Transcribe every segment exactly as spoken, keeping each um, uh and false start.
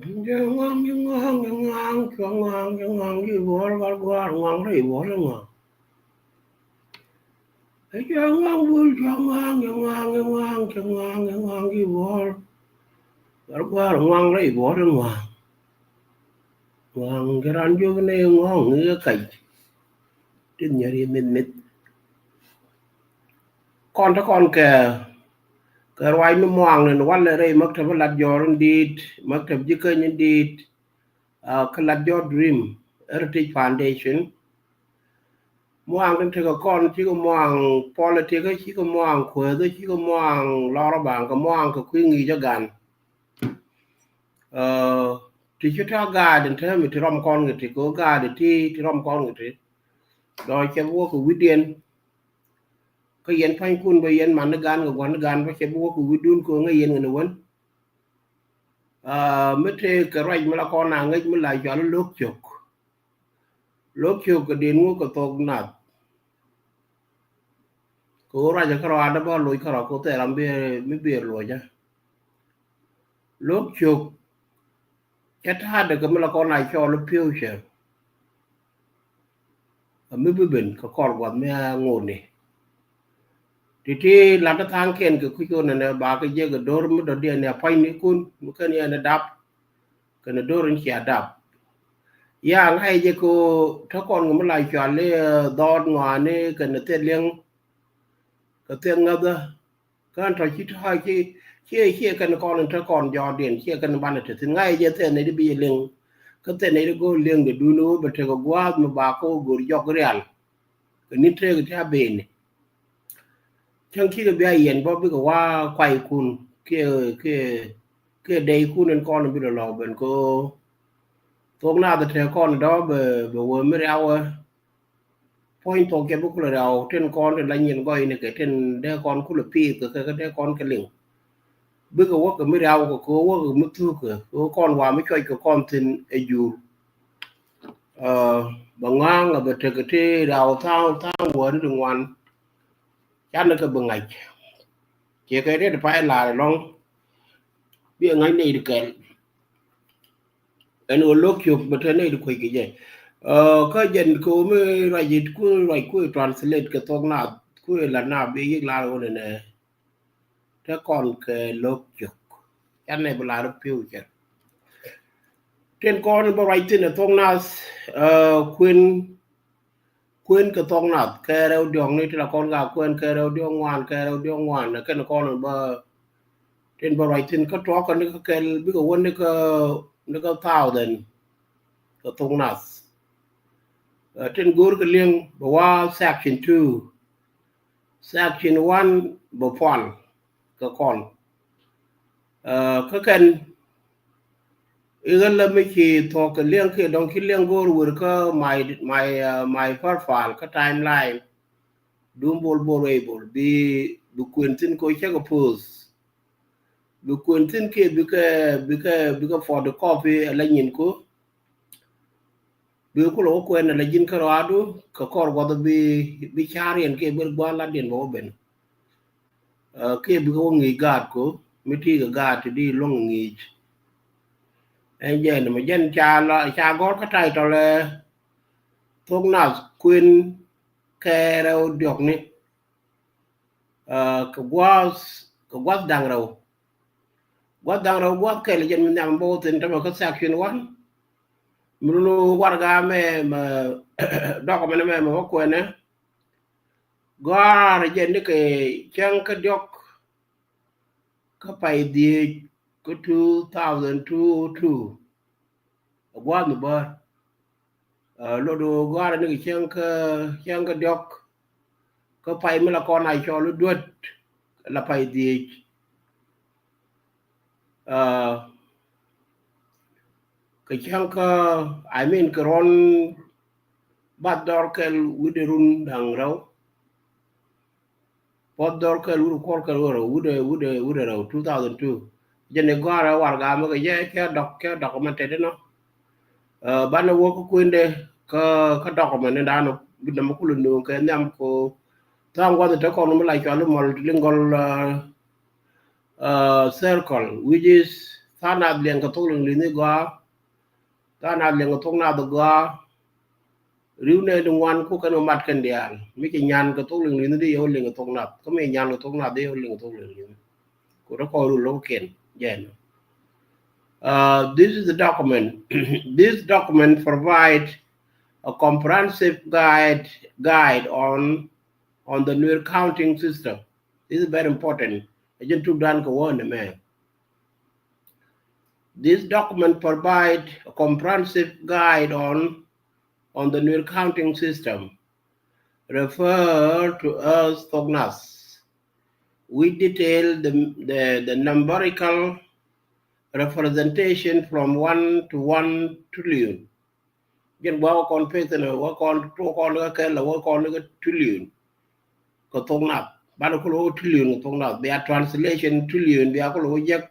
Jɛ ŋɔaŋ, jɛ ŋɔaŋ, jɛ ŋɔaŋ, jɛ ŋɔaŋ, jɛ ŋɔaŋ, jɛ buɔl, gal gua̱a̱r ŋɔaŋ rɛy buɔl ŋɔaŋ. Jɛ ŋɔaŋ bul, jɛ ŋɔaŋ, jɛ ŋɔaŋ, jɛ ŋɔaŋ, jɛ ŋɔaŋ, jɛ ŋɔaŋ, jɛ buɔl, gal gua̱a̱r ŋɔaŋ rɛy buɔl ŋɔaŋ. Ŋɔaŋ kɛ ran jiök ni ŋɔaŋ ni kɛ kac. Tin nyɛri mith mith. Kɔn te kɔn kɛ, kɛ ruac ni muaŋ ni walɛ rɛy maktab lat jɔr in dit, maktab ji̱ käny in dit, ah, kɛ lat jɔr Dream Heritage Foundation. Muaŋ tin tekɛ kɔn cikɛ muaŋ politik, cikɛ muaŋ kuäth, cikɛ muaŋ lɔr baŋ, kɛ muaŋ kɛ kui̱ ŋi̱i̱c ɛ gan. Ah, ti ci ta̱a̱ gaat in täämi ti rɔm kɔn kɛ ti, kɛ ɣöö gaat ti ti rɔm kɔn kɛ ti. Dɔ̱ cɛ bi wä kɛ wi̱diɛn. Kä yɛn pa̱nykun bä yɛn man ni gan kɛ gua̱n ni gan bä cɛ bi wä kɛ wi̱dun kɛ ɣöö ŋäc yɛn kɛ ni wän. Ah, mi tëë kɛ ruac mi la kɔn a ŋäc mi la cɔal i̱ lo̱k cök. Lo̱k cök kɛ diɛn ŋu kɛ thok nath. Kɛ ɣöö ruacɛ kärɔa dee bä loc kärɔa kɛ ɣöö thɛɛr ram bi, mi bi luɔcä. Lo̱k cök cɛ ta̱a̱dɛ kɛ mi la kɔn a cɔl i̱ future. Ɛ mi bi ben kɛ kɔr gua̱th mi a ŋotni. Ti̱ti̱ la̱t tha̱a̱ŋkiɛn kɛ kui̱c ɣöö nɛnɛ ba kɛ jek kɛ do̱r mi dɔ̱diɛn ni a pua̱nynikun mi kɛn yɛn ɛ dap. Kɛn ɛ do̱r in cia dap. Ya ŋa̱c jɛ kɛ ɣöö te kɔn kɛ mi la cɔal i̱, eh, dhɔɔt ŋɔaani kɛn ɛ thil liɛŋ. Kɛ thil ŋäthä. Kään tɔ̱ ci tɔ̱ ci, ci, ci kɛn kɔn in te kɔn jɔɔdiɛn, ci kɛn banɛ te thi̱n. Ŋa̱c jɛ thil nɛy di bi jɛ liŋ. Kä thil nɛy di go̱o̱r liŋ de duuni wä bɛ tekɛ gua̱a̱th mi ba kɛ wä go̱o̱r jɔk rial. Kɛ ni tëëk ti a beni. Cäŋ cikɛ bia yɛn bä bikɛ wa kuaykun kiɛ, kiɛ, kiɛ dɛykun in kɔn bi lɔ lɔ ben kɛ ɣöö thok naath te kɔn dɔ̱ bɛ, bɛ wee mi riawɛ. Puɔ̱ny thok cɛ bi kulɛ riaw tin kɔn tin la nyin gɔy ni kɛ tin dee kɔn kulɛ piith kɛ kɛ dee kɔn kɛ liŋ. Bikɛ wäkɛ mi riaw kɛ kɛ wäkɛ mi thuk kɛ kɛ kɔn wa mi cuɔc kɛ kɔn thin ɛ jur. Ɛ, bɛ ŋa̱a̱ŋ ɛ bɛ tekɛ ti riaw tha̱a̱ŋ tha̱a̱ŋ wäni ti ŋuan. Canɛ kɛ bi ŋa̱c. Ciɛ kɛ riet pay la̱r ɛlɔ̱ŋ. Bi ɛ ŋa̱c nɛy ti kɛl. Ɛn ɣöö lo̱k ciök bɛ te nɛy ti kuec kɛ jɛ. Ɛ, kä jɛn kɛ ɣöö mi ruac it ku ruac ku translate kɛ thok naath ku la naath bi yik la̱r ɣöö nɛnɛ. Te kɔn kɛ lo̱k ciök. Canɛ bi la̱r future. Tin kɔn bä ruac thin ɛ thok naath, ɛ, kuën, kuën kɛ thok naath kɛ rɛw diɔ̱k ni ti la kɔn ka kuën kɛ rɛw diɔ̱k ŋuan, kɛ rɛw diɔ̱k ŋuan, ɛ kɛn kɔn bä tin bä ruac thin kä tuɔk kɛ ni kä kɛl bikɛ wä ni kä, ni kä thousand kɛ thok naath. Ɛ, tin go̱o̱r kɛ liŋ bɛ wa section two. Section one bɛ pual kɛ kɔn. Ɛ, kä kɛn i̱ ɣän lä mi ci thuɔ̱k kɛ liɛŋ kiɛ dɔ̱ŋ ci liɛŋ go̱o̱r wër kä my, my, ɛ, my profile kä timeline. Dum bol bol able bi, bi kuën thin ko cä kɛ post. Bi kuën thin kiɛ bikɛ, bikɛ, bikɛ photocopy ɛ la nyin ko. Bi kulɛ wä kuɛn ala ji̱n kärɔadu kɛ kɔr guath bi, bi ca̱r yɛn kiɛ bi gua̱a̱th latdiɛn bɛ wä ben. Ɛ, kiɛ bikɛ wä ŋi̱i̱c gaat ko mi ti kɛ gaat ti di luäŋ ŋi̱i̱c. Ɛn jɛn mɛ jɛn ca la, ca gɔr kä title ɛ thok naath kuën kɛ rɛw diɔ̱kni. Ɛ, kɛ gua̱a̱th, kɛ gua̱a̱th da̱ŋ rɛw. Gua̱a̱th da̱ŋ rɛw gua̱a̱th kɛl jɛn mi nhiam bä wä thin tämɛ kä section one. Mi run warɛga mɛ, mɛ dɔk mɛn mɛ, mɛ wä kuɛnɛ. Gɔ̱a̱r jɛn ni kɛ cäŋ kä diɔ̱k kä pay dhieec kä two thousand two oh two. Ɛ gua̱a̱th mi bäär. Ɛ, lot ɣöö gɔ̱a̱r ni kɛ cäŋ kä, cäŋ kä diɔ̱k kä pay mi la kɔn a cɔl i̱ duet la pay dhieec. Ɛ, kɛ cäŋ kä, I mean, kɛ ruɔ̱n bath dɔr kɛl wi̱cdɛ run da̱ŋ rɛw. Puɔth dɔr kɛl wut kuɔr kɛl wut rɛw, wut, wut, wut rɛw, two thousand two. Jɛn i̱ gɔ̱a̱rɛ warɛga mɛ kɛ jɛ cɛ dɔk, cɛ dɔk mɛ tɛt inɔ. Ɛ, banɛ wä kä kuëndɛ kä, kä dɔk mɛ ni da̱a̱n bi nɛmɛ kulɛ nööŋ kɛ nhiam ko tha̱a̱ŋ gua̱th te kɔn mi la cɔal i̱ multilingual, ɛ, ɛ, circle, which is Tha̱a̱ŋ nath liɛŋ kɛ thok Liŋli̱th ni gɔaa. Tha̱a̱ŋ nath liɛŋ kɛ thok nath gɔaa. Ri̱w nɛy ti ŋuan ku kɛn kɛ mat kɛn diaal. Mi ci nyan kɛ thok Liŋli̱th ni di yɛ wä liŋ kɛ thok nath. Kä mi nyan kɛ thok nath di yɛ wä liŋ kɛ thok Liŋli̱th ni. Ku rɛ kɔn rul lo̱k kɛn jɛn. Uh, this is the document. This document provide a comprehensive guide, guide on, on the Nuer counting system. This is very important. Ɛ jɛn tuk dan kɛ wä ni mɛ. This document provide a comprehensive guide on, on the Nuer counting system, refer to as Thoknath, which detail the, the, the numerical representation from one to one trillion. Jɛn bua wä kɔn pek thin wä kɔn tuɔ kɔn ni kä kɛl wä kɔn ni kä trillion. Kɛ thok nath banɛ kulɛ wä trillion kɛ thok nath bia translation trillion bia kulɛ wä jek.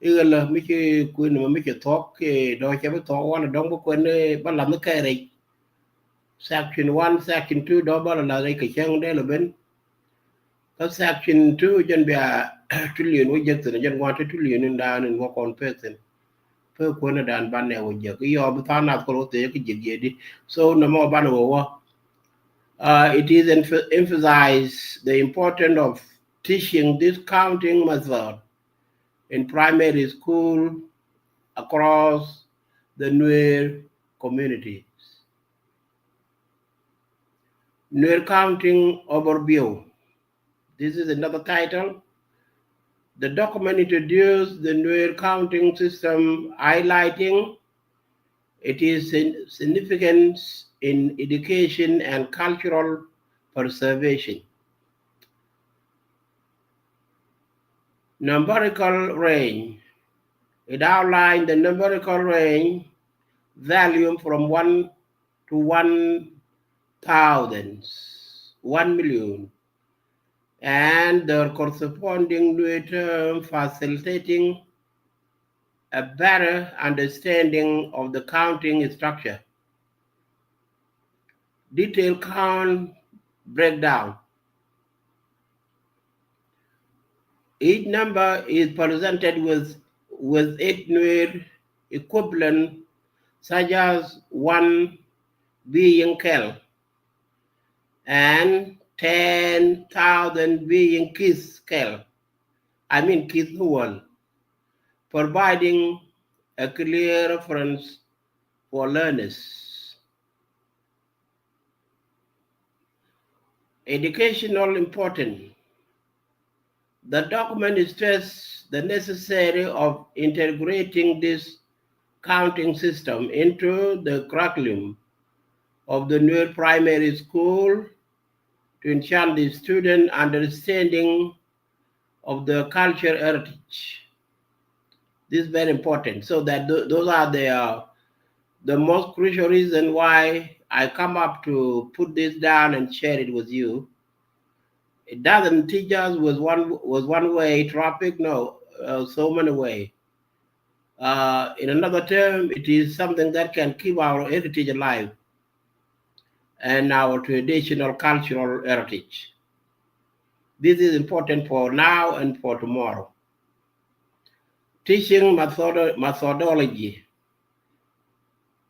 Iɣɛ lä mi ci kuën mɛ mi ci thɔk kɛ dɔ̱ cɛ bi thɔk wanɛ dɔ̱ŋ bi kuën ba lath ni kɛ rɛc. Section one, section two dɔ̱ŋ ba la lath rɛc kɛ cäŋ dee lɛ ben. Kä section two jɛn bia trillion wä jek thin jɛn ŋuan ti trillion in daan in wä kɔn pek thin. Pek kuën in daan banɛ wä jek iɔ bi tha̱a̱ŋ nath kɔn wä thec kä jek yɛ di. So nɔmɔ banɛ wä wä. Uh, it is emph- emphasize the importance of teaching this counting method in primary school across the Nuer communities. Nuer Counting Overview. This is another title. The document introduced the Nuer counting system, highlighting its sin- significance in education and cultural preservation. Numerical range. It outlined the numerical range value from one to one thousand, one million, and their corresponding Nuer term, facilitating a better understanding of the counting structure. Detailed count breakdown. Each number is presented with, with its Nuer equivalent, such as one being Kel and ten thousand being Kith Kel, I mean Kith Nuol, providing a clear reference for learners. Educational important. The document stress the necessary of integrating this counting system into the curriculum of the Nuer primary school to enhance the student understanding of the culture heritage. This is very important. So that th- those are the, uh, the most crucial reason why I come up to put this down and share it with you. It doesn't teach us with one, with one way traffic, no, uh, so many way. Uh, in another term, it is something that can keep our heritage alive and our traditional cultural heritage. This is important for now and for tomorrow. Teaching method- methodology.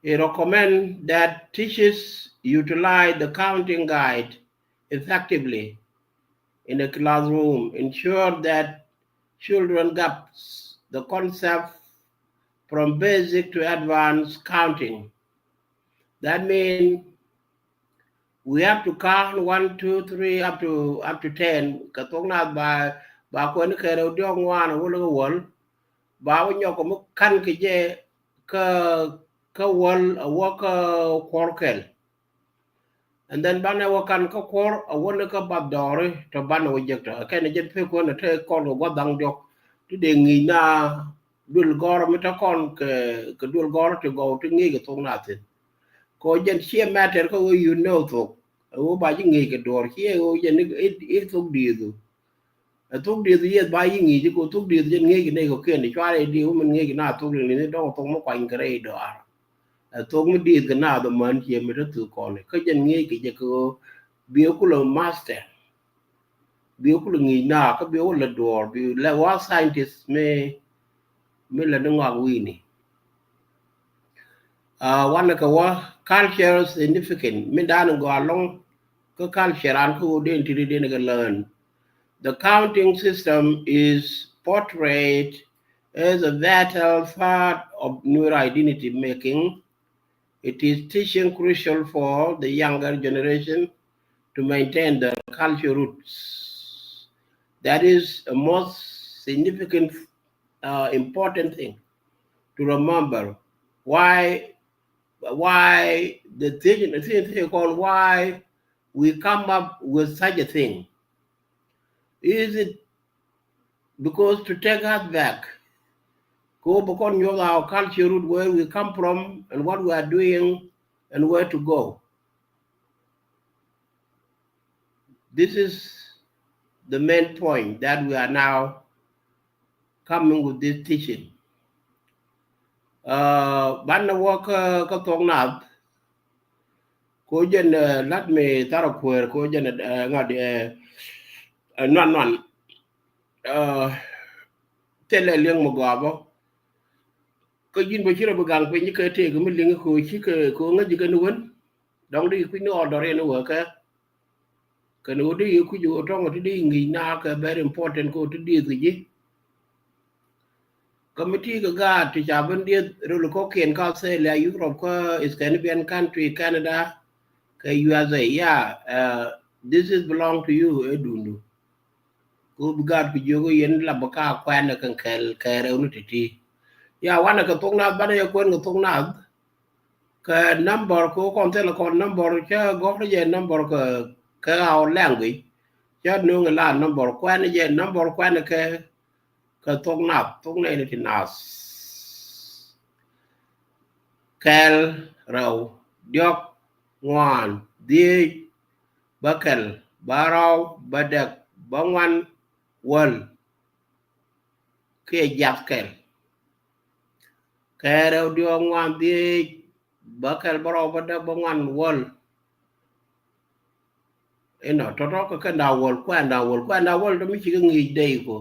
It recommend that teachers utilize the counting guide effectively in the classroom, ensure that children grasp the concept from basic to advanced counting. That means we have to count one, two, three, up to, up to ten. Kɛ thok nath ba, ba kuɛn kɛ rɛw diɔk ŋuan a wä lɛ kɛ wäl. Ba wä nyɔk kɛ mi kan kɛ jɛ kä, kä wäl a wä kä kuɔr kɛl. And then banɛ wä kan kä kuɔr a wä ni kä bath dɔɔri tɔ banɛ wä jek tɔ. Kɛn jɛ pek kuɛn a te kɔn kɛ guath dhaŋ diɔk. Ti dee ŋi̱i̱c na duel gɔr mi te kɔn kɛ, kɛ duel gɔr ti gɔw ti ŋi̱i̱c kɛ thok nath thin. Kɛ wä jɛn ciɛ matter kä wä you know thok. Wä ba ji̱ ŋi̱i̱c kɛ duɔr ciɛ wä jɛn i, i, i thok diethu. Ɛ thok dieth yeth ba yi ŋi̱i̱c kɛ thok dieth jɛn ŋi̱i̱c kɛ nɛy kɔ̱kiɛn cuarɛ dieth wä min ŋi̱i̱c kɛ na thok liŋ ni dɔ̱ŋ thok mi kuany kɛ rɛy dɔaar. Ɛ thok mi dieth kɛ na dhɔmän ciɛ mi te thok kɔn kä jɛn ŋi̱i̱c kɛ jɛ kɛ ɣöö bi kulɛ master. Bi kulɛ ŋi̱i̱c na kä bi kulɛ duɔɔr bi lɛ wa scientist mi mi lɛ ni ŋɔak wi̱i̱ni. Wanɛ kɛ wä culture significant mi da̱a̱n gɔaa lɔ̱ŋ kä culture an kä wä den ti ri den kɛ learn. The counting system is portrayed as a vital part of Nuer identity making. It is teaching crucial for the younger generation to maintain their culture roots. That is a most significant, uh, important thing to remember. Why, why the thing, the thing, thing called why we come up with such a thing? Is it because to take us back? Ko bɛ kɔn nyuɔth our culture root, where we come from and what we are doing and where to go. This is the main point that we are now coming with this teaching. Uh, banɛ wä kä, kä Thok Nath. Ko jɛn, uh, lat mi thar a kueer, ko jɛn, uh, ŋa̱t, uh, uh, nuan nuan. Uh, thilɛ liŋ mi gɔaa bä. Kä ji̱n bä ci rɔ bi gaŋ piny kɛ tëëk mi liŋ ko ci kɛ, ko ŋäc kɛ ni wen. Dɔŋ di kui̱ ni order in wä kɛ. Kɛn ɣöö di yɛ kui̱c ɣöö tɔ̱ŋ ti di ŋi̱i̱c na kɛ very important kɛ ɣöö ti dieth kɛ ji̱. Committee kɛ gaat ti ca ben dieth röl kɔ̱kiɛn kä Australia, Europe, kä Scandinavian country, Canada, kɛ U S A. Yeah, uh, this is belong to you, ɛ dundu. Kɛ ɣöö bi gaat kɛ jiök ɣöö yɛn la bä ka kuɛn kɛ kɛl kɛ rɛw ni ti̱ti̱. Yeah, wanɛ kɛ Thok Nath, banɛ yɛ kuɛn kɛ Thok Nath. Kɛ number ko kɔn thilɛ kɔn number cä gɔ̱k jɛ number kɛ, kɛ our language. Cä nöŋ la number kuɛn jɛ number kuɛn kɛ, kɛ Thok Nath, Thok Nath ni ti Nath. Kɛl, rɛw, diɔk, ŋuan, dhieec, bäkɛl, bärɔw, bädäk, bäŋuan, wäl. Kiɛ jiath kɛl. Kɛl, rɛw, diɔk, ŋuan, dhieec, bäkɛl, bärɔw, bädäk, bäŋuan, wäl. Inɔ tɔ̱tɔ̱ kɛ kɛn da̱a̱ wäl, kuɛn da̱a̱ wäl, kuɛn da̱a̱ wäl tɔ̱ mi ci kɛ ŋi̱i̱c dee i̱ ko.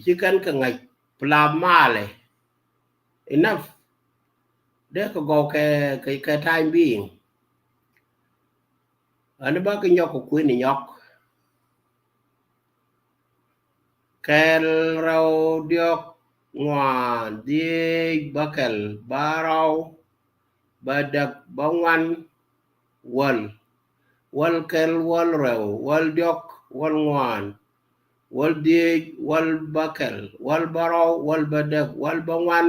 Ci kɛn kɛ ŋa̱c pla malɛ. Enough. Dee kɛ gɔw kɛ, kɛ, kɛ time being. Ani ba kɛ nyɔk kɛ kuëni nyɔk. Kɛl, rɛw, diɔk, ŋuan, dhieec, bäkɛl, bärɔw, bädäk, bäŋuan, wäl. Wäl kɛl, wäl rɛw, wäl diɔk, wäl ŋuan, wäl dhieec, wäl bäkɛl, wäl bärɔw, wäl bädäk, wäl bäŋuan,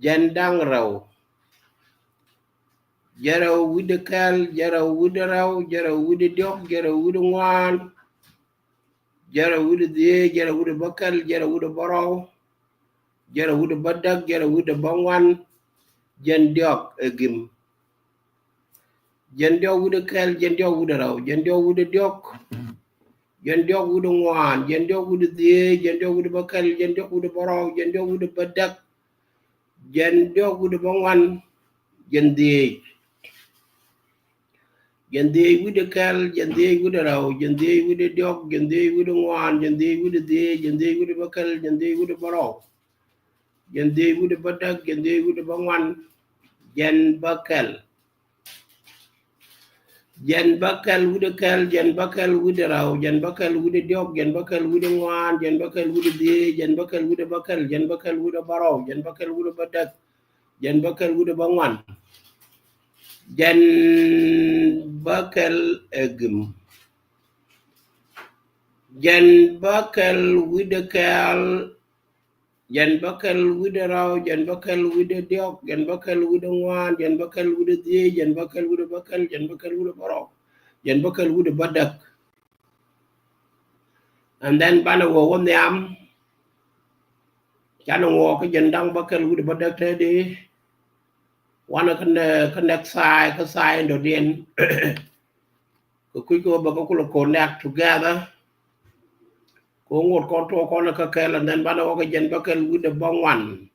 jɛn da̱ŋ rɛw. Jɛn rɛw wi̱cdɛ kɛl, jɛn rɛw wi̱cdɛ rɛw, jɛn rɛw wi̱cdɛ diɔk, jɛn rɛw wi̱cdɛ ŋuan, jɛn rɛw wi̱cdɛ dhieec, jɛn rɛw wi̱cdɛ bäkɛl, jɛn rɛw wi̱cdɛ bärɔw, jɛn rɛw wi̱cdɛ bädäk, jɛn rɛw wi̱cdɛ bäŋuan, jɛn diɔk ɛ gim. Jɛn diɔk wi̱cdɛ kɛl, jɛn diɔk wi̱cdɛ rɛw, jɛn diɔk wi̱cdɛ diɔk, jɛn diɔk wi̱cdɛ ŋuan, jɛn diɔk wi̱cdɛ dhieec, jɛn diɔk wi̱cdɛ bäkɛl, jɛn diɔk wi̱cdɛ bärɔw, jɛn diɔk wi̱cdɛ bädäk, jɛn diɔk wi̱cdɛ bäŋuan, jɛn dhieec. Jɛn dhieec wi̱cdɛ kɛl, jɛn dhieec wi̱cdɛ rɛw, jɛn dhieec wi̱cdɛ diɔk, jɛn dhieec wi̱cdɛ ŋuan, jɛn dhieec wi̱cdɛ dhieec, jɛn dhieec wi̱cdɛ bäkɛl, jɛn dhieec wi̱cdɛ bärɔw, jɛn dhieec wi̱cdɛ bädäk, jɛn dhieec wi̱cdɛ bäŋuan, jɛn bäkɛl. Jɛn bäkɛl wi̱cdɛ kɛl, jɛn bäkɛl wi̱cdɛ rɛw, jɛn bäkɛl wi̱cdɛ diɔk, jɛn bäkɛl wi̱cdɛ ŋuan, jɛn bäkɛl wi̱cdɛ dhieec, jɛn bäkɛl wi̱cdɛ bäkɛl, jɛn bäkɛl wi̱cdɛ bärɔw, jɛn bäkɛl wi̱cdɛ bädäk, jɛn bäkɛl wi̱cdɛ bäŋuan, jɛn bäkɛl ɛ gim. Jɛn bäkɛl wi̱cdɛ kɛl, jɛn bäkɛl wi̱cdɛ rɛw, jɛn bäkɛl wi̱cdɛ diɔk, jɛn bäkɛl wi̱cdɛ ŋuan, jɛn bäkɛl wi̱cdɛ dhieec, jɛn bäkɛl wi̱cdɛ bäkɛl, jɛn bäkɛl wi̱cdɛ bärɔw, jɛn bäkɛl wi̱cdɛ bädäk. And then banɛ wä wä nhiam. Canɛ wä kä jɛn da̱ŋ bäkɛl wi̱cdɛ bädäk te di. Wanɛ kä nɛ, kä next side, kä side in dɔ̱diɛn. Kɛ kui̱ kɛ wä bɛ kä kulɛ connect together. Kɛ wä ŋot kɔn tuɔɔk kɔn kä kɛl, and then banɛ wä kä jɛn bäkɛl wi̱cdɛ bäŋuan.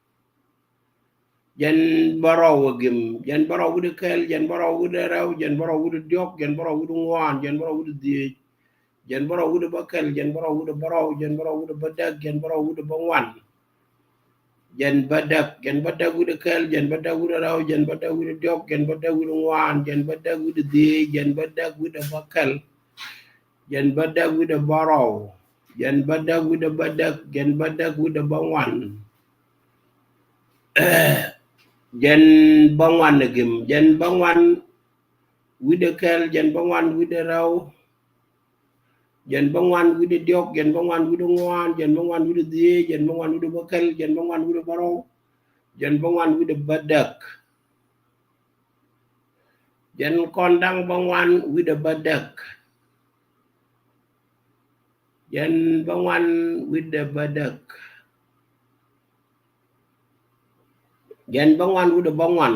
Jɛn bärɔw ɛ gim, jɛn bärɔw wi̱cdɛ kɛl, jɛn bärɔw wi̱cdɛ rɛw, jɛn bärɔw wi̱cdɛ diɔk, jɛn bärɔw wi̱cdɛ ŋuan, jɛn bärɔw wi̱cdɛ dhieec, jɛn bärɔw wi̱cdɛ bäkɛl, jɛn bärɔw wi̱cdɛ bärɔw, jɛn bärɔw wi̱cdɛ bädäk, jɛn bärɔw wi̱cdɛ bäŋuan, Jɛn bädäk, jɛn bädäk wi̱cdɛ kɛl, jɛn bädäk wi̱cdɛ rɛw, jɛn bädäk wi̱cdɛ diɔ̱k, jɛn bädäk wi̱cdɛ ŋuan, jɛn bädäk wi̱cdɛ dhieec, jɛn bädäk wi̱cdɛ bäkɛl, jɛn bädäk wi̱cdɛ bärɔw, jɛn bädäk wi̱cdɛ bädäk, jɛn bädäk wi̱cdɛ bäŋuan. Jɛn bäŋuan ɛ gim, jɛn bäŋuan wi̱cdɛ kɛl, jɛn bäŋuan wi̱cdɛ rɛw, jɛn bäŋuan wi̱cdɛ diɔ̱k, jɛn bäŋuan wi̱cdɛ ŋuan, jɛn bäŋuan wi̱cdɛ dhieec, jɛn bäŋuan wi̱cdɛ bäkɛl, jɛn bäŋuan wi̱cdɛ bärɔw, jɛn bäŋuan wi̱cdɛ bädäk. Jɛn kɔn da̱ŋ bäŋuan wi̱cdɛ bädäk. Jɛn bäŋuan wi̱cdɛ bädäk. Jɛn bäŋuan wi̱cdɛ bäŋuan.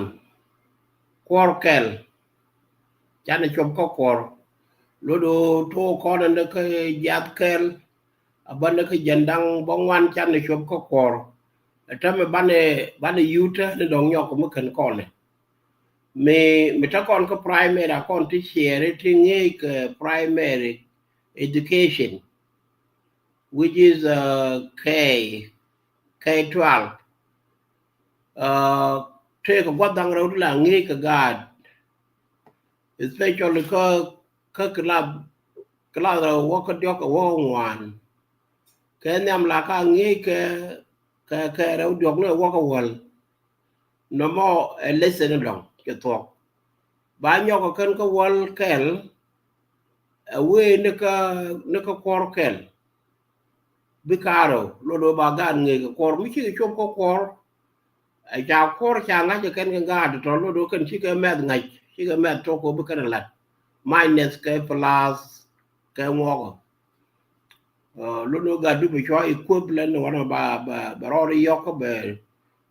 Kuɔr kɛl. Canɛ cuɔp kä kuɔr. Lot ɣöö tuɔɔk kɔn ɛn kä jiath kɛl. A bändɛ kä jɛn da̱ŋ bäŋuan canɛ cuɔp kä kuɔr. Ɛ tämɛ banɛ, banɛ yutä ni dɔ̱ŋ nyɔk mi kɛn kɔnɛ. Mi, mi te kɔn kä primary a kɔn ti ciɛɛri ti ŋi̱i̱c kɛ primary education, which is, uh, K, K twelve. Uh, tëëkɛ gua̱th da̱ŋ rɛw ti la ŋi̱i̱c kɛ gaat, especially kä, kä class, class rɛw wä kä diɔ̱k kɛ wä ŋuan. Kɛ nhiam la ka ŋi̱i̱c kɛ, kɛ, kɛ rɛw diɔ̱k ni wä kä wäl. Nɔmɔ ɛ lesson dɔ̱ŋ cɛ thuɔ̱k. Ba nyɔk kɛ kɛn kä wäl kɛl, ɛ wee ni kä, ni kä kuɔr kɛl. Bi ka̱r ɔ, lot ɣöö ba gaat ŋi̱i̱c kɛ kuɔr, mi cikɛ cop kä kuɔr. Ɛ ca kuɔr ca ŋa̱c kɛ kɛn kɛ gaat tɔ̱, lot ɣöö kɛn cikɛ mɛth ŋa̱c, cikɛ mɛth tok kɛ bi kɛn ɛ la̱t. Minus kɛ plus kɛ ŋuɔk ɔ. Ɛ, lot ɣöö gatdu bɛ cua equip lɛn ni wanɛ ba, ba, bɛ rɔɔd yɔk kä bɛ,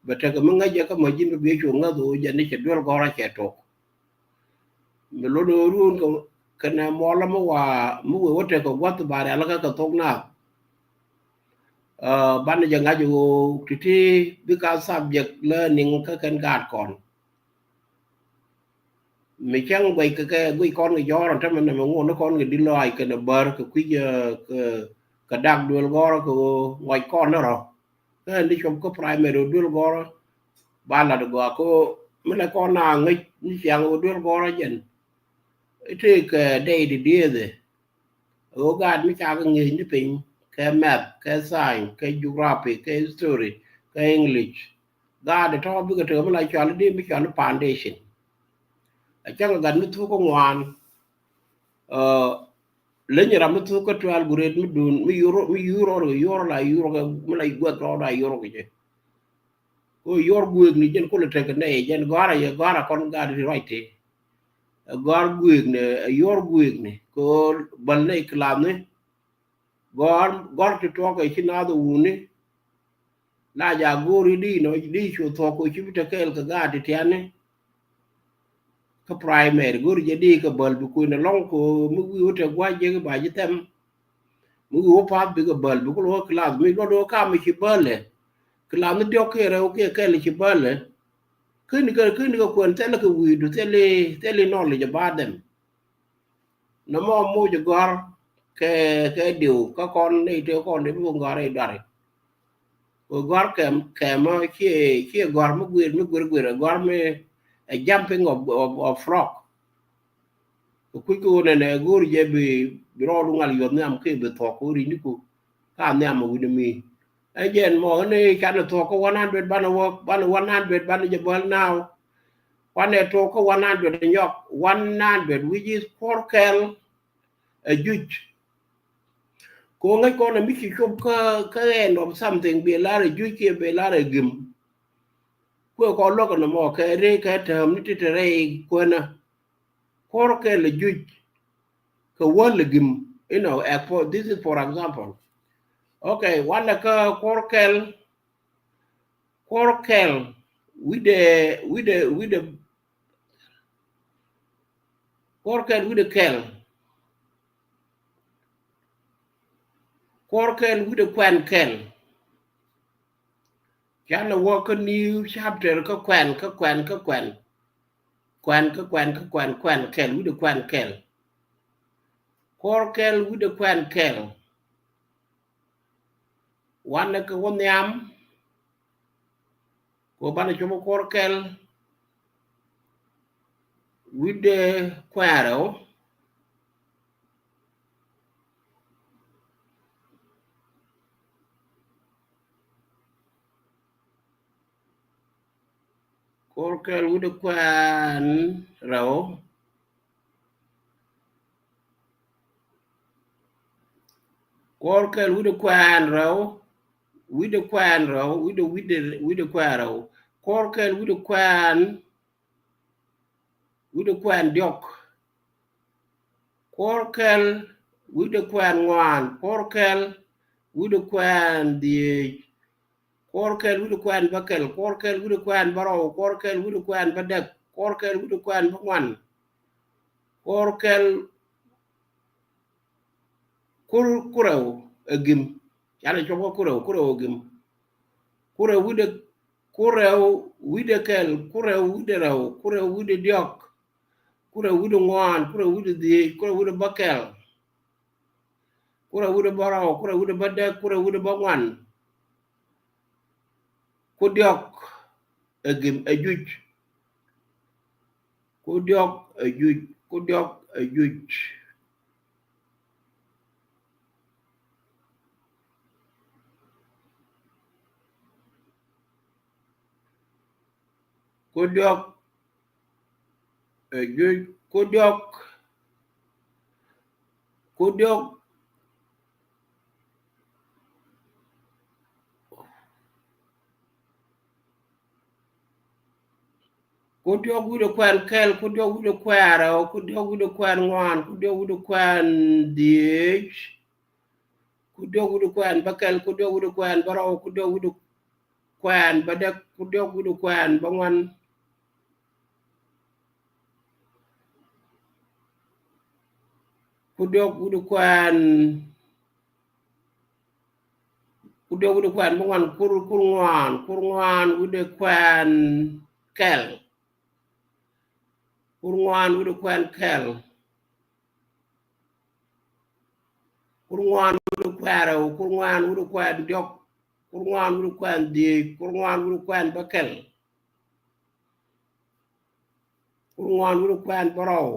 bɛ tekɛ mi ŋäc jɛ kä mäc ji̱n bɛ bi cu ŋäth ɣöö jɛ ni cɛ duel gɔ̱rä cɛ tok. Mi lot ɣöö ruun kɛ, kɛnɛ muɔlä mi wa, mi wee wä tekɛ gua̱th ba rialikä kɛ thok naath. Ɛ, banɛ jɛ ŋa̱c ɣöö ti̱ti̱ bikɛ subject learning kä kɛn gaat kɔn. Mi cäŋ guɛc kɛ, kɛ guic kɔn kɛ jɔ̱ɔ̱r ɛn tämɛ nɛmɛ ŋuɔ̱n ni kɔn kɛ di̱t lɔaac kɛnɛ bär kɛ kui̱c, ɛ, kɛ, kɛ dak duël gɔ̱rä kɛ ɣöö ŋɔc kɔn ni rɔ. Kä ɛn ti cuɔp kä primary ɣöö duël gɔ̱rä. Ba lat gɔaa kɛ ɣöö mi lɛ kɔn na ŋäc ni ciaŋ ɣöö duël gɔ̱rä jɛn. It take, ɛ, day ti dieth ɛ. Ɣöö gaat mi ca kɛ ŋi̱eec ni piny kɛ math, kɛ science, kɛ geography, kɛ history, kɛ English. Gaat tɔ̱ bikɛ tekɛ mi la cɔal i̱di mi cɔal i̱ foundation. A cäŋ ɛ gat mi thuk kä ŋuan. Ɛ, leny ram mi thuk kä twelve grade mi dun, mi yur, mi yur rɔɔd kɛ yur la yur kɛ, mi la guɛth rɔɔd la yur kɛ jɛ. Ko yur guëëkni jɛn kulɛ tekɛ nɛy jɛn gɔ̱a̱r a yɛ gɔ̱a̱r a kɔn gaat ti ruac ti. Ɛ gɔ̱a̱r guëëkni, ɛ yur guëëkni. Ko bäl nɛy class ni. Gɔ̱r, gɔ̱r ti tuɔk kɛ ci naath wuni. La ja go̱o̱ri di nɔ di cu thuɔk kɛ ci bi te kɛɛl kɛ gaat ti tiani. Kä primary go̱o̱ri jɛ di kɛ bäl bi kui̱n ɛlɔ̱ŋ kɛ mi wi̱i̱ wä te gua̱c jek ba ji̱ thɛm. Mi wi̱i̱ wä path bikɛ bäl bi kulɛ wä class mi luɔt wä kam mi ci bäl ɛ. Class mi diɔk kiɛ rɛw kiɛ kɛl ci bäl ɛ. Kä ni kɛ, kä ni kɛ kuɛn thilɛ kɛ wi̱i̱du thilɛ, thilɛ knowledge about them. Nɔmɔ moc gɔ̱r kɛ, kɛ diw kä kɔn ni te kɔn ni bi gɔ̱r i̱ dɔri. Kɛ gɔ̱r kɛm, kɛmä ciɛ, ciɛ gɔ̱r mi guir, mi guir guir, gɔ̱r mi a jumping of, of, of frog. Kɛ kuc kɛ ɣöö nɛnɛ go̱o̱ri jɛ bi, bi rɔɔdu ŋal yuɔth nhiam kɛ bi thuɔk kɛ ɣöö ri̱cniku ka nhiam a wi̱ni mi. Ɛ jɛn mɔ ni canɛ thuɔk kä one hundred banɛ wä, banɛ one hundred banɛ jɛ bäl now. Kuanɛ tuɔk kä one hundred nyɔk, one hundred, which is kuɔr kɛl ɛ juc. Ko ŋäc kɔn ɛ mi ci cop kä, kä end of something bi lar ɛ juc kiɛ bi lar ɛ gim. Kuɛ kɔn luäk ɛn ɛmɔ kɛ rɛy kɛ tääm ni ti te rɛy kuenä. Kuɔr kɛl ɛ juc kɛ wäl ɛ gim. You know, ɛ, for, this is for example. Okay, wanɛ kä kuɔr kɛl, kuɔr kɛl wi̱dɛ, wi̱dɛ, wi̱dɛ, kuɔr kɛl wi̱dɛ kɛl. Kuɔr kɛl wi̱dɛ kuɛn kɛl. Canɛ wä kä new chapter kä kuɛn, kä kuɛn, kä kuɛn. Kuɛn, kä kuɛn, kä kuɛn, kuɛn kɛl, wi̱dɛ kuɛn kɛl. Kuɔr kɛl wi̱dɛ kuɛn kɛl. Wanɛ kɛ wä nhiam. Kɛ banɛ cop ɛ kuɔr kɛl wi̱cdɛ kuɛɛrɛ ɔ. Kuɔr kɛl wi̱cdɛ kuɛɛn rɛw. Kuɔr kɛl wi̱cdɛ kuɛɛn rɛw, wi̱cdɛ kuɛɛn rɛw, wi̱cdɛ, wi̱cdɛ, wi̱cdɛ kuɛɛn rɛw. Kuɔr kɛl wi̱cdɛ kuɛɛn, wi̱cdɛ kuɛɛn diɔ̱k. Kuɔr kɛl wi̱cdɛ kuɛɛn ŋuan. Kuɔr kɛl wi̱cdɛ kuɛɛn dhieec. Kuɔr kɛl wi̱cdɛ kuɛɛn bäkɛl. Kuɔr kɛl wi̱cdɛ kuɛɛn bärɔw. Kuɔr kɛl wi̱cdɛ kuɛɛn bädäk. Kuɔr kɛl wi̱cdɛ kuɛɛn bäŋuan. Kuɔr kɛl kur, kurɛw ɛ gim. Canɛ cuɔp kä kurɛw, kurɛw ɛ gim. Kurɛw wi̱cdɛ, kurɛw wi̱cdɛ kɛl, kurɛw wi̱cdɛ rɛw, kurɛw wi̱cdɛ diɔ̱k, kurɛw wi̱cdɛ ŋuan, kurɛw wi̱cdɛ dhieec, kurɛw wi̱cdɛ bäkɛl, kurɛw wi̱cdɛ bärɔw, kurɛw wi̱cdɛ bädäk, kurɛw wi̱cdɛ bäŋuan. Ku diɔ̱k ɛ gim, ɛ juc. Ku diɔ̱k ɛ juc, ku diɔ̱k ɛ juc. Ku diɔ̱k ɛ juc, ku diɔ̱k, ku diɔ̱k. Ku diɔ̱k wi̱cdɛ kuɛɛn kɛl, ku diɔ̱k wi̱cdɛ kuɛɛn rɛw, ku diɔ̱k wi̱cdɛ kuɛɛn ŋuan, ku diɔ̱k wi̱cdɛ kuɛɛn dhieec, ku diɔ̱k wi̱cdɛ kuɛɛn bäkɛl, ku diɔ̱k wi̱cdɛ kuɛɛn bärɔw, ku diɔ̱k wi̱cdɛ kuɛɛn bädäk, ku diɔ̱k wi̱cdɛ kuɛɛn bäŋuan. Ku diɔ̱k wi̱cdɛ kuɛɛn, ku diɔ̱k wi̱cdɛ kuɛɛn bäŋuan, kur, kur ŋuan, kur ŋuan wi̱cdɛ kuɛɛn kɛl. Kur ŋuan wi̱cdɛ kuɛɛn kɛl. Kur ŋuan wi̱cdɛ kuɛɛn rɛw, kur ŋuan wi̱cdɛ kuɛɛn diɔ̱k, kur ŋuan wi̱cdɛ kuɛɛn dhieec, kur ŋuan wi̱cdɛ kuɛɛn bäkɛl. Kur ŋuan wi̱cdɛ kuɛɛn bärɔw.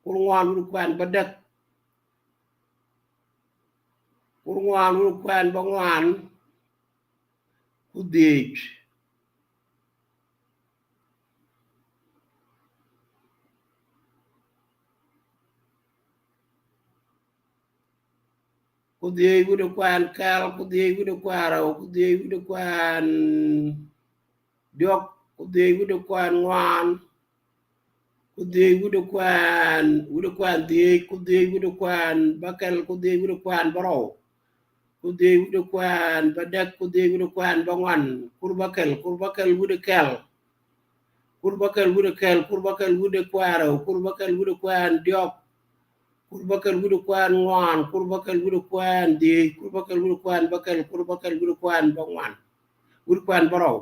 Kur ŋuan wi̱cdɛ kuɛɛn bädäk. Kur ŋuan wi̱cdɛ kuɛɛn bäŋuan. Ku dhieec. Ku dhieec wi̱cdɛ kuɛɛn kɛl, ku dhieec wi̱cdɛ kuɛɛn rɛw, ku dhieec wi̱cdɛ kuɛɛn diɔ̱k, ku dhieec wi̱cdɛ kuɛɛn ŋuan, ku dhieec wi̱cdɛ kuɛɛn, wi̱cdɛ kuɛɛn dhieec, ku dhieec wi̱cdɛ kuɛɛn bäkɛl, ku dhieec wi̱cdɛ kuɛɛn bärɔw, ku dhieec wi̱cdɛ kuɛɛn bädäk, ku dhieec wi̱cdɛ kuɛɛn bäŋuan. Kur bäkɛl, kur bäkɛl wi̱cdɛ kɛl. Kur bäkɛl wi̱cdɛ kɛl, kur bäkɛl wi̱cdɛ kuɛɛn rɛw, kur bäkɛl wi̱cdɛ kuɛɛn diɔ̱k, kur bäkɛl wi̱cdɛ kuɛɛn ŋuan, kur bäkɛl wi̱cdɛ kuɛɛn dhieec, kur bäkɛl wi̱cdɛ kuɛɛn bäkɛl, kur bäkɛl wi̱cdɛ kuɛɛn bäŋuan. Wi̱cdɛ kuɛɛn bärɔw.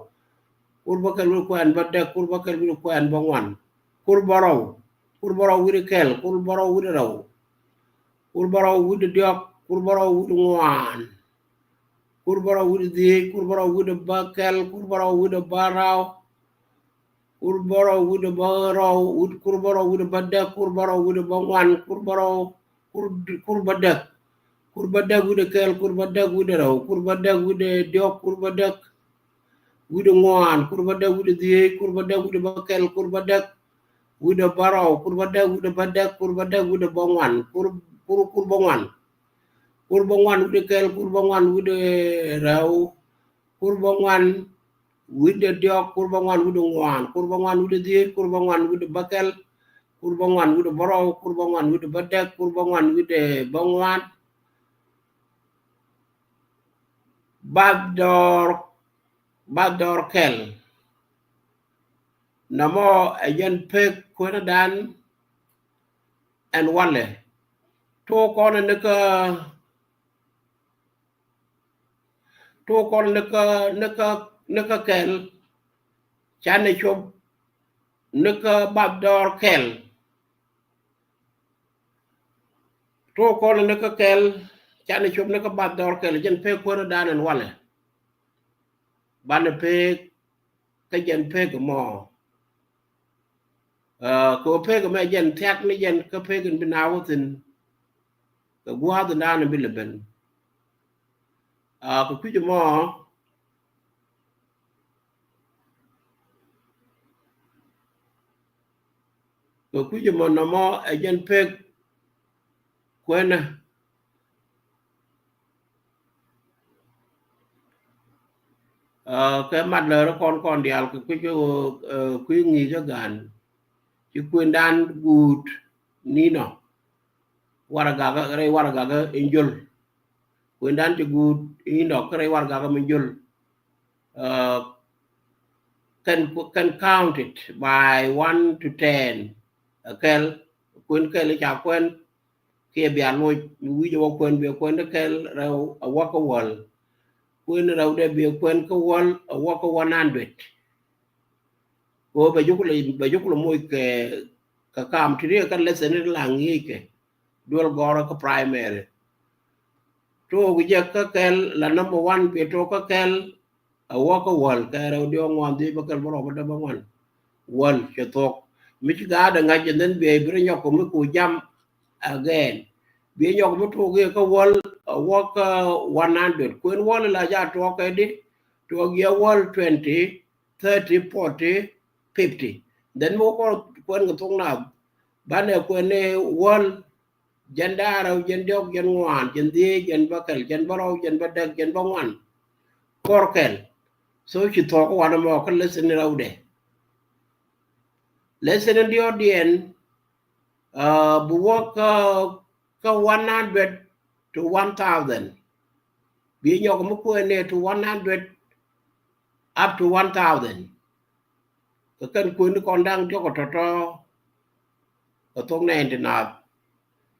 Kur bäkɛl wi̱cdɛ kuɛɛn bädäk, kur bäkɛl wi̱cdɛ kuɛɛn bäŋuan. Kur bärɔw. Kur bärɔw wi̱cdɛ kɛl, kur bärɔw wi̱cdɛ rɛw. Kur bärɔw wi̱cdɛ diɔ̱k, kur bärɔw wi̱cdɛ ŋuan. Kur bärɔw wi̱cdɛ dhieec, kur bärɔw wi̱cdɛ bäkɛl, kur bärɔw wi̱cdɛ bärɔw. Kur bärɔw wi̱cdɛ bärɔw, wi̱c-, kur bärɔw wi̱cdɛ bädäk, kur bärɔw wi̱cdɛ bäŋuan, kur bärɔw, kur, kur bädäk. Kur bädäk wi̱cdɛ kɛl, kur bädäk wi̱cdɛ rɛw, kur bädäk wi̱cdɛ diɔ̱k, kur bädäk wi̱cdɛ ŋuan, kur bädäk wi̱cdɛ dhieec, kur bädäk wi̱cdɛ bäkɛl, kur bädäk wi̱cdɛ bärɔw, kur bädäk wi̱cdɛ bädäk, kur bädäk wi̱cdɛ bäŋuan, kur, kur, kur bäŋuan. Kur bäŋuan wi̱cdɛ kɛl, kur bäŋuan wi̱cdɛ rɛw, kur bäŋuan wi̱cdɛ diɔ̱k, kur bäŋuan wi̱cdɛ ŋuan, kur bäŋuan wi̱cdɛ dhieec, kur bäŋuan wi̱cdɛ bäkɛl, kur bäŋuan wi̱cdɛ bärɔw, kur bäŋuan wi̱cdɛ bädäk, kur bäŋuan wi̱cdɛ bäŋuan. Bath dɔɔr, bath dɔɔr kɛl. Nɔmɔ ɛ jɛn pek kuenädan ɛn walɛ. Tok kɔn ni kä, tok kɔn ni kä, ni kä, ni kä kɛl. Canɛ cop ni kä bath dɔɔr kɛl. Tok kɔn ni kä kɛl, canɛ cop ni kä bath dɔɔr kɛl, jɛn pek kuenädan ɛn walɛ. banɛ pek kä jɛn pek mɔ. Kɛ wä pek mɛ jɛn thiak ni jɛn kä pek in bi na wä thin kɛ gua̱a̱th in dan in bi lɛ ben. Kɛ kui̱c mɔ kɛ kui̱c mɔ nɔmɔ ɛ jɛn pek kuenä. Kɛ mat lärä kɔn kɔn diaal kɛ kui̱ kɛ kui̱ ŋi̱i̱cä gan ci kuëndan guut ninɔ waragakä rɛy waragakä in jol. Kuëndan ci guut ninɔ kä rɛy waragakä min jol. Kɛn kɛn counted by one to ten. Kɛl kuën kɛl ca kuɛn kiɛ bia loc mi wi̱c a wä kuɛn bia kuɛn kä kɛl rɛw a wä kä wäl. Kuën rɛw dɛ bia kuɛn kä wäl a wä kä one hundred. Ko bɛ jukul bɛ jukul moc kɛ kɛ kam ti riɛ kä lesson ni la ŋi̱i̱c kɛ duel gɔrä kä primary. Tok jɛ kä kɛl la number one bia tok kä kɛl a wä kä wäl kɛ rɛw diɔ̱k ŋuan dhiec bä kɛl bä rɔk bä däbä ŋuan. Wäl cɛ thok mi ci gaat a ŋa̱c and then bia bi rɛ nyɔk kɛ mi ku jam again. Bia nyɔk mi tok iɛ kä wäl a wä kä one hundred kuën wäl la ja tuɔk kɛ di tuɔk yɛ wäl twenty, thirty, forty, fifty. Then mi wä kɔn kuën kɛ thok nath banɛ kuën ni wäl jɛn da̱rä jɛn diɔ̱k jɛn ŋuan jɛn dhiec jɛn bä kɛl jɛn bä rɔw jɛn bä däk jɛn bä ŋuan. Kɔr kɛl. So ci thɔk wanɛ mɔ kä lesson ni rɛwdɛ. Lesson ni diɔ̱k diɛn bi wä kä kä one hundred to one thousand. Bi nyɔk mi kuënɛ to one hundred up to one thousand. Kɛ kɛn kuëni kɔn da̱ŋ diɔ̱k ɔ tɔ̱tɔ̱ kɛ thok nɛn ti naath.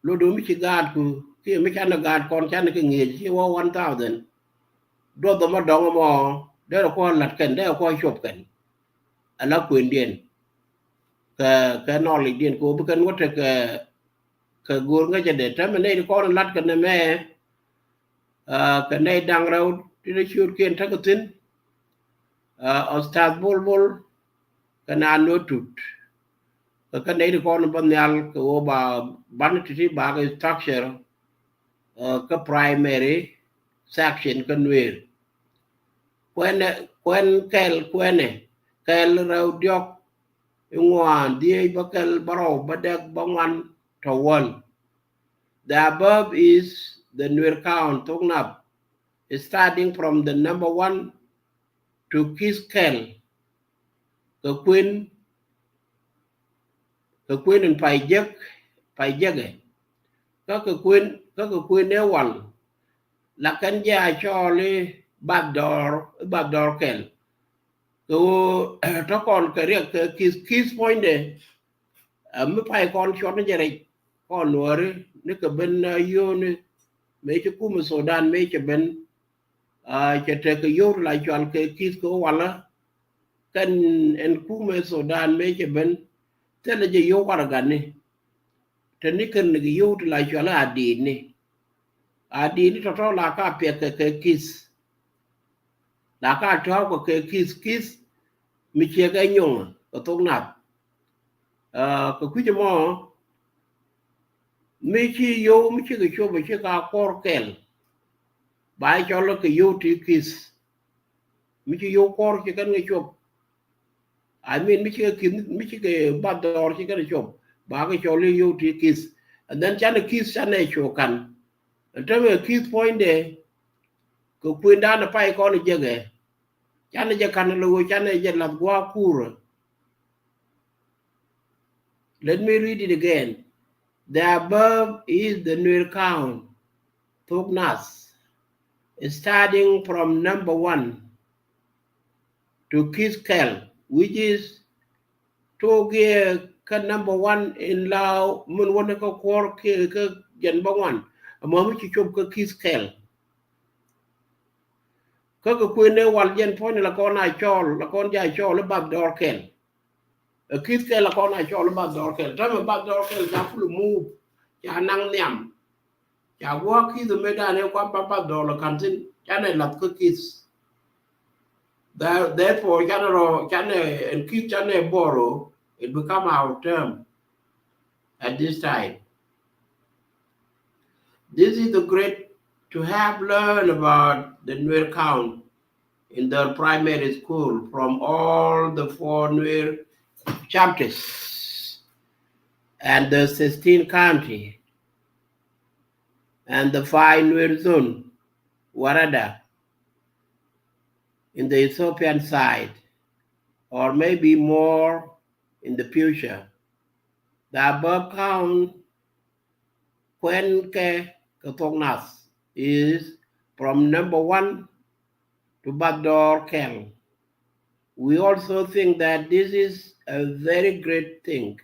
Lot do̱ mi ci gaatku kiɛ mi canɛ gaat kɔn canɛ kɛ ŋi̱eec ci wä one thousand. Duɔth ɔmɔ dɔŋ ɔmɔ derɛ kuɔ la̱t kɛn derɛ kuɔ cuɔp kɛn. Ala kuëndiɛn kɛ kɛ nɔɔlic diɛn kɛ wä bi kɛn wä tekɛ kɛ go̱o̱r ŋäcɛ dee tɛmɛ nɛy ti kɔn la̱t kɛn ɛmɛ. Kɛ nɛy da̱ŋ rɛw ti dee ciötkiɛn tekɛ thi̱n. Ɔsthath Bol Bol kɛ naan ni wä tut kɛ kɛ nɛy ti kɔn bä nhial kɛ wä ba banɛ ti̱ti̱ ba kɛ structure kä primary section kä Nuer. Kuɛnɛ kuɛn kɛl kuɛnɛ kɛl rɛw diɔ̱k iŋuan dhiec bä kɛl bä rɔw bä dɛk bä ŋuan tɔ wäl. The above is the Nuer count thok nath, starting from the number one to Kith kɛl. Kɛ kuën kɛ kuën in pay jek pay jekɛ. Kä kɛ kuën kä kɛ kuën ëë wal la kɛn jɛ a cɔɔl i̱ bath dɔɔr i̱ bath dɔɔr kɛl. Kɛ ɣöö tɔ̱ kɔn kɛ riɛk kɛ Kith Kith puɔ̱nydɛ. Mi pay kɔn cuɔt ni jɛ rɛc kɔn Nuääri ni kɛ ben yio̱o̱ni mëë ci kumɛ Sudan mëë cɛ ben. Cɛ tekɛ yio̱w ti la cual kɛ Kith kɛ walä kɛn ɛn kumɛ Sudan mëë cɛ ben. Thilɛ jɛ yio̱w waragani te ni kɛn ni kɛ yio̱w ti la cual a diitni. A diitni tɔ̱tɔ̱ la ka piɛk kɛ kɛ Kith. La ka tɔ̱a̱w kɛ kɛ Kith Kith mi ciɛ kɛ nyoŋ kɛ thok nath. Kɛ kui̱c ɛmɔ mi ci yio̱w mi ci kɛ cop ci ka kuɔr kɛl. Ba cɔl kɛ yio̱w ti Kith mi ci yio̱w kuɔr ci kɛn kɛ cop. I mean mi ci kɛ Kith mi ci kɛ bath dɔɔr ci kɛn kɛ cop ba kɛ cɔl i̱ yio̱w ti Kith. And then canɛ Kith canɛ cop kan. Ɛn tämɛ Kith puɔ̱nydɛ kɛ kuëndan pay kɔn jekɛ. Canɛ jɛ kan lo̱ canɛ jɛ lath gua̱a̱k kuurä. Let me read it again. The above is the Nuer count thok nath, starting from number one to Kith kɛl, which is thok yɛ kä number one in Lao min wä ni kä kuɔr kiɛ kä jɛn bä ŋuan. Ɛmɔ mi ci cop kä Kith kɛl. Kä kɛ kuënɛ wal jɛn puɔ̱ny la kɔn a cɔɔl la kɔn jɛ a cɔɔl i̱ bath dɔɔr kɛl. Ɛ Kith kɛl la kɔn a cɔɔl i̱ bath dɔɔr kɛl tämɛ bath dɔɔr kɛl ca kul mup. Ca naŋ nhiam. Ca gua̱a̱k Kith mëë danɛ kua̱m ba bath dɔɔr la ka̱n thi̱n canɛ lath kä Kith. Ther-, therefore, canɛ rɔ, canɛ, ɛn ki̱th canɛ borrow, it become our term at this time. This is the great to have learned about the Nuer count in their primary school from all the four Nuer chapters and the sixteen county and the five Nuer zone, Warada, in the Ethiopian side, or maybe more in the future. The above count kuɛn kɛ kɛ Thok Nath is from number one to Bathdɔɔr Kɛl. We also think that this is a very great thing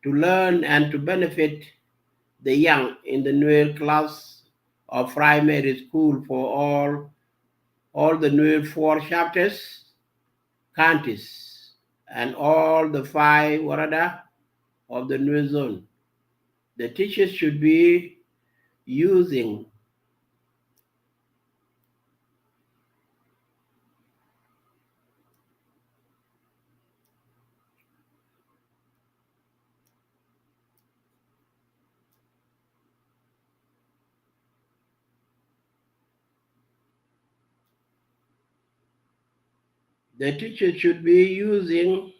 to learn and to benefit the young in the Nuer class of primary school for all, all the Nuer four chapters, counties, and all the five warada of the Nuer zone. The teachers should be using The teacher should be using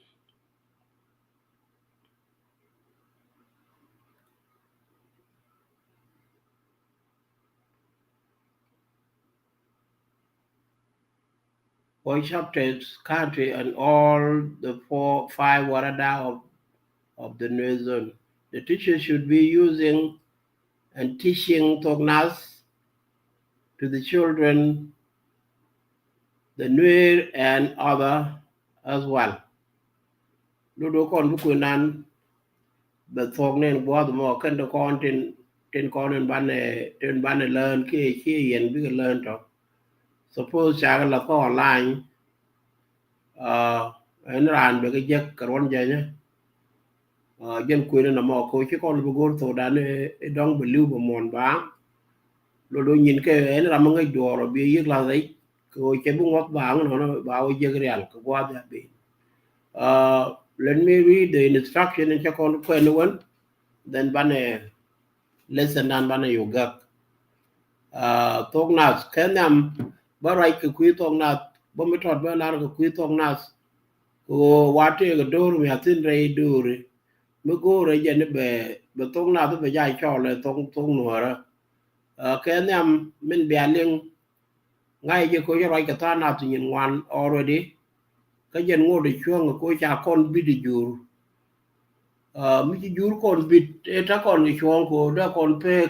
four chapters, county, and all the four, five warada of, of the Nuer zone. The teacher should be using and teaching Thok Nath to the children, the Nuer and other as well. Lulu kɔn bi kuinan bɛ thuɔk nin gua̱th mɔ kɛn ti kɔn tin, tin kɔn in banɛ, tin banɛ learn kiɛ kiɛ yɛn bikɛ learn tɔ. Suppose cakɛ la kɔ online, uh, ɛn raan bɛ kɛ jek kɛ ruɔn jɛnyɛ. Uh, jɛn kuënɛ na mɔ kɛ ci kɔn bi go̱r thok dan i dɔŋ bi liw bɛ muɔn baaŋ. Lolo nyin kɛ ɛn ram mi ŋäc duɔɔr bi yiëk lath rɛc kɛ cɛ bi ŋuɔth baaŋ nɔnɔ ba wä jek rial kɛ guath ya bi. Uh, let me read the instruction in cɛ kɔn kuɛn wän, then banɛ lesson dan banɛ yogak. Uh, Thok Nath kɛ nhiam bä ruac kɛ kui̱ Thok Nath bä mi tɔt bä lar kɛ kui̱ Thok Nath. Kɛ ɣöö wa tëëkɛ do̱r mi a thi̱n rɛy do̱ri mi go̱o̱rɛ jɛ ni bɛ, bɛ Thok Nath bɛ ja cɔɔl ɛ Thok, Thok Nuɔɔrä. Uh, kɛ nhiam min bia liŋ ŋa̱c jɛ koc ruac kɛ tha̱a̱ŋ nath nyin ŋuan already. Kä jɛn ŋot ɛ cuɔ̱ŋ kɛ koc ca kɔn bit ɛ jur. Uh, mi ci jur kɔn bit ɛ ta̱ kɔn kɛ cuɔ̱ŋ ko dee kɔn pek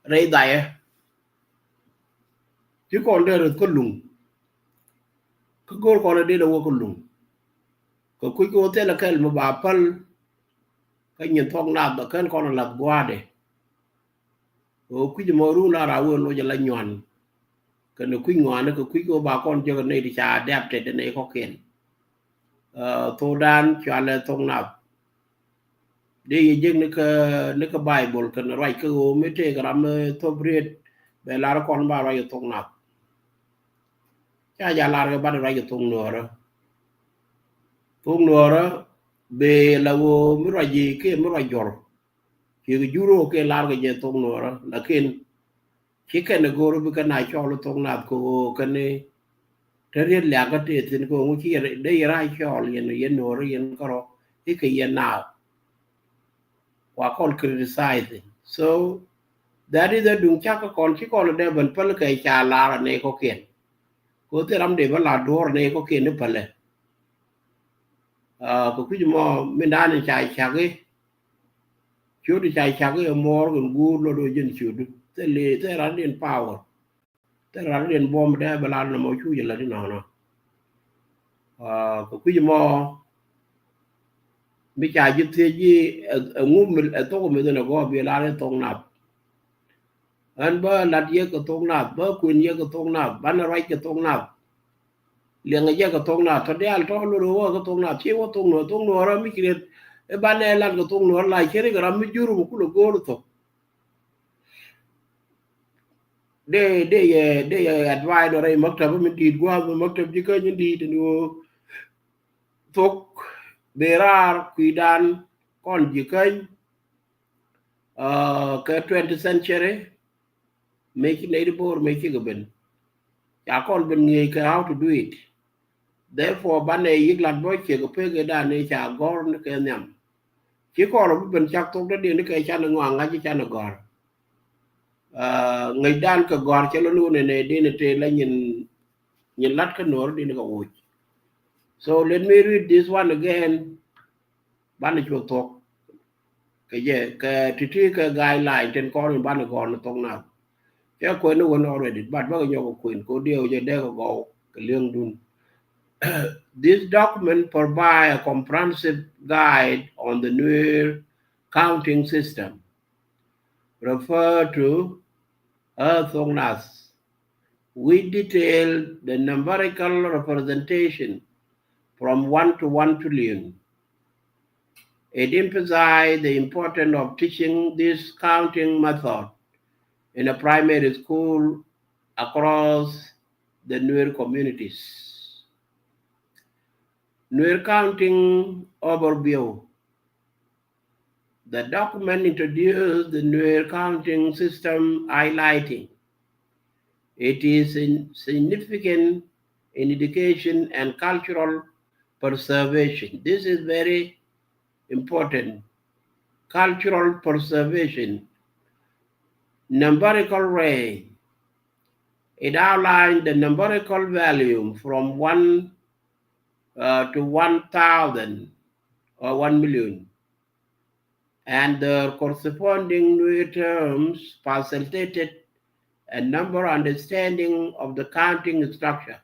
rɛy dhayɛ. Ci kɔn dee reth kä luŋ. Kä go̱r kɔn ɛ dee dee wä kä luŋ. Kɛ kuc kɛ wä thilɛ kɛl mi ba päl. Kä nyin Thok Nath bɛ kɛn kɔn ɛ lath gua̱a̱dɛ. Kɛ kui̱c mɔ run la ra wen lo jɛ la nyuan. Kɛn kui̱ ŋuani kɛ kui̱ kɛ ba kɔn jɛ kɛ nɛy ti ca adapted nɛy kɔkiɛn. Uh, thok dan cualɛ Thok Nath. Dee yɛ jek ni kä, ni kä Bible kɛn ruac kä ɣöö mi tëëk ram mi thop riet bɛ lar kɔn ba ruac kɛ Thok Nath. Ca ja lar kɛ ban ruac kɛ Thok Nuɔɔrä. Thok Nuɔɔrä bɛ la ɣöö mi ruac ji̱ kiɛ mi ruac jɔr. Ciɛ kɛ jur ɣöö kɛ lar kɛ jɛ Thok Nuɔɔrä, lakin ci kɛn ɛ go̱o̱r bi kɛn a cɔɔl Thok Nath kɛ ɣöö kɛn ni te riet liak kä tëë thi̱n kɛ ɣöö ŋu ci yɛ dee yɛ ra̱a̱c cɔɔl yɛn, yɛn Nuɔɔrä yɛn kärɔ i̱ kɛ yɛn naath. Wa kɔn criticize. So that is a duŋ cak kä kɔn ci kɔn dee ben päl kɛ ca lar a nɛy kɔkiɛn. Kɛ ɣöö thil ram dee bä la duɔ̱ɔ̱r a nɛy kɔkiɛn ni pälɛ. Ah, kɛ kui̱c mɔ min da̱a̱n in ca cak i̱. Ciötdu ca cak i̱ ɛ muɔɔr kɛn guur lɔ do̱ jɛn ciötdu. Thil, thil ran diɛn power. Thil ran diɛn buɔ̱m dee bɛ lar nɔmɔ cu jɛ lät inɔnɔ. Ah, kɛ kui̱c mɔ mi ca ji̱ thiec ji̱ ɛ, ɛ ŋu mi, ɛ thok mi thin ɛ gɔɔ bi lar i̱ Thok Nath. Ɣän bä lat yɛ kɛ Thok Nath, bä kuën yɛ kɛ Thok Nath, banɛ ruac kɛ Thok Nath. Liɛŋɛ jɛ kɛ Thok Nath, tɔ diaal tɔ lor wä kɛ Thok Nath, ci wä Thok Nuɔɔr, Thok Nuɔɔr mi ci riet. Ɛ banɛ lat kɛ Thok Nuɔɔr la ceri kɛ ram mi jur mi kulɛ go̱o̱r thok. de de yɛ de yɛ advise nɔ rɛy maktab mi di̱i̱t gua̱a̱th mi maktab ji̱ käny in di̱i̱t in ɣöö thok dee raar kui̱dan kɔn ji̱ käny, uh, kɛ twenty century mëë ci nɛy di bo̱o̱r mëë cikɛ ben ca kɔn ben ŋi̱eec kɛ how to do it. Therefore banɛ yi̱k lat bä ciek kɛ pek ëëdan ni ca gɔ̱r ni kɛ nhiam. Ci kɔn rɔ bi ben cak thok dädiɛn ni kɛ canɛ ŋɔak ŋa̱c ci canɛ gɔ̱r. Uh, ŋäcdan kɛ gɔ̱r cɛ lɔ ni wun ɛnɛ di̱n ɛ tëë la nyin nyin lat kä nuɔr di̱n kɛ wuc. So let me read this one again. Banɛ cu thok kɛ jɛ kɛ ti̱ti̱ kɛ guideline tin kɔn in banɛ gɔ̱r ni thok nath. Cɛ kuɛn ni wun already, but bakɛ nyɔk kɛ kuɛn kɛ diɛw jɛ dee kɛ gɔw kɛ li̱eŋdun. This document provide a comprehensive guide on the Nuer counting system, referred to as thok nath, which detail the numerical representation from one to one trillion. It emphasized the importance of teaching this counting method in a primary school across the Nuer communities. Nuer counting overview. The document introduced the Nuer counting system, highlighting it is in significant in education and cultural preservation. This is very important. Cultural preservation. Numerical range. It outlined the numerical value from one, uh, to one thousand or one million, and the corresponding Nuer terms facilitated a number understanding of the counting structure.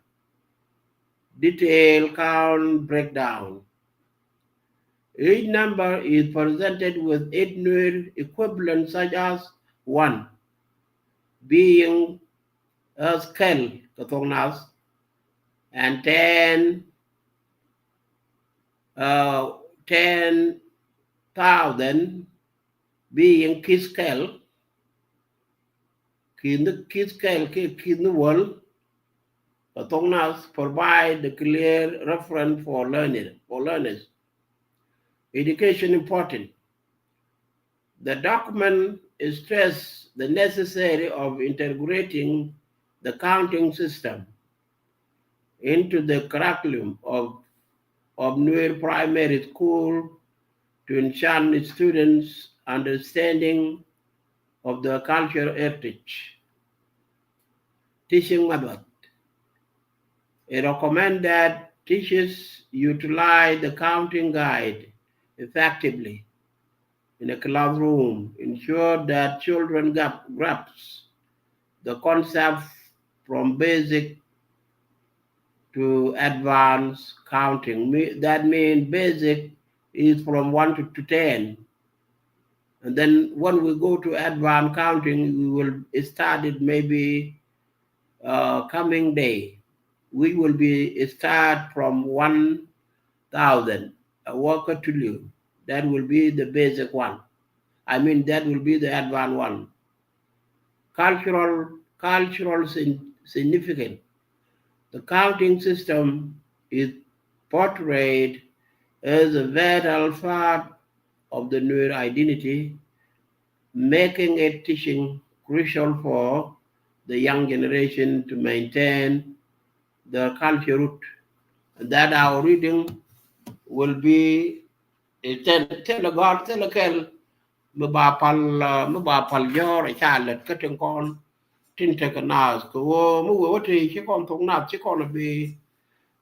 Detailed count breakdown. Each number is presented with its Nuer equivalent, such as one being a scale kɛ thok nath, and ten, uh, ten thousand being key scale. Ki̱n ni key scale kiɛ ki̱n ni wäl kɛ thok nath provide the clear reference for learning, for learners. Education important. The document stressed the necessity of integrating the counting system into the curriculum of, of Nuer primary school to enhance students' understanding of the cultural heritage. Teaching method. It recommend that teachers utilize the counting guide effectively in a classroom, ensure that children gap, grasps the concept from basic to advanced counting. Me-, that means basic is from one to, to ten. And then when we go to advanced counting, we will start it maybe, uh, coming day. We will be start from one thousand, a worker to you. That will be the basic one. I mean, that will be the advanced one. Cultural, cultural sin-, significance. The counting system is portrayed as a vital part of the Nuer identity, making it teaching crucial for the young generation to maintain their culture root. And that our reading will be, eh, thil, thilɛ gɔ̱r, thilɛ kɛl mi ba pal, ah, mi ba pal jɔ̱ɔ̱r a ca lät kä tin kɔn tin tekɛ naath kɛ ɣöö mi wee wä ti ci kɔn thok naath ci kɔn bi,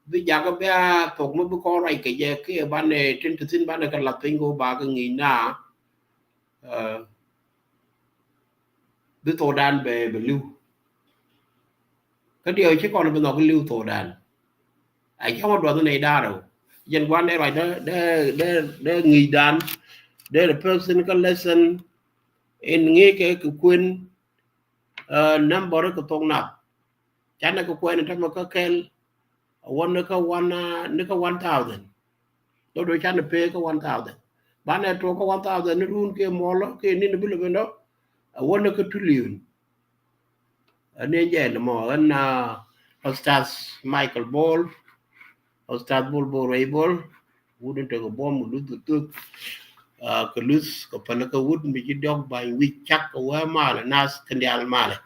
bi jakä bia thok mi bi kɔn ruac kɛ jɛ kiɛ banɛ tin te thi̱n banɛ kɛ lath piny kɛ ɣöö ba kɛ ŋi̱i̱c na, ah, bi thokdan bɛ, bɛ li̱w. Kä diɛw ci kɔn bi nhɔk li̱w thokdan. A cäŋ wä duɔth ni idaarä wä jɛn gua̱n dee ruac dee, dee, dee, dee ŋi̱i̱cdan dee the person kä lesson in ŋi̱i̱c kɛ kɛ kuën, ah, number kɛ thok nath. Canɛ kɛ kuɛn in tämɛ kä kɛl a wä ni kä one, ah, ni kä one thousand. Do̱do̱ canɛ pee kä one thousand. Banɛ tuɔk kä one thousand ni run kiɛ muɔlɔ kiɛ ni̱n bi lɛ ben dɔ̱ a wä ni kä two million. Ɛ ni jɛl mɔ ɣän, uh, Ustaz Michael Bol, Ustaz Bol Bol Rɛy Bol, wut in tekɛ buɔ̱m kɛ luth kɛ thuk, uh, kɛ luth kɛ päl kɛ wut mi ci diɔk ba̱ny wi̱c cak kɛ wee malɛ nath kɛ diaal malɛ.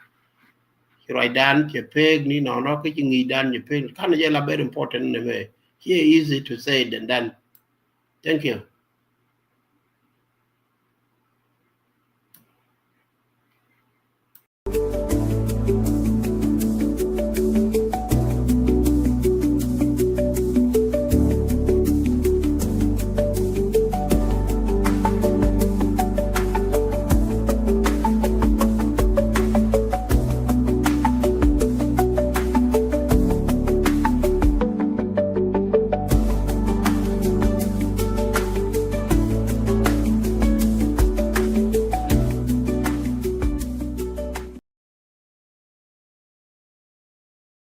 Ci ruacdan cɛ pek ni nɔnɔ kä ci ŋi̱i̱cdan cɛ pek. Kanɛ jɛ la very important ni mɛ. Ci easy to say it and then. Thank you.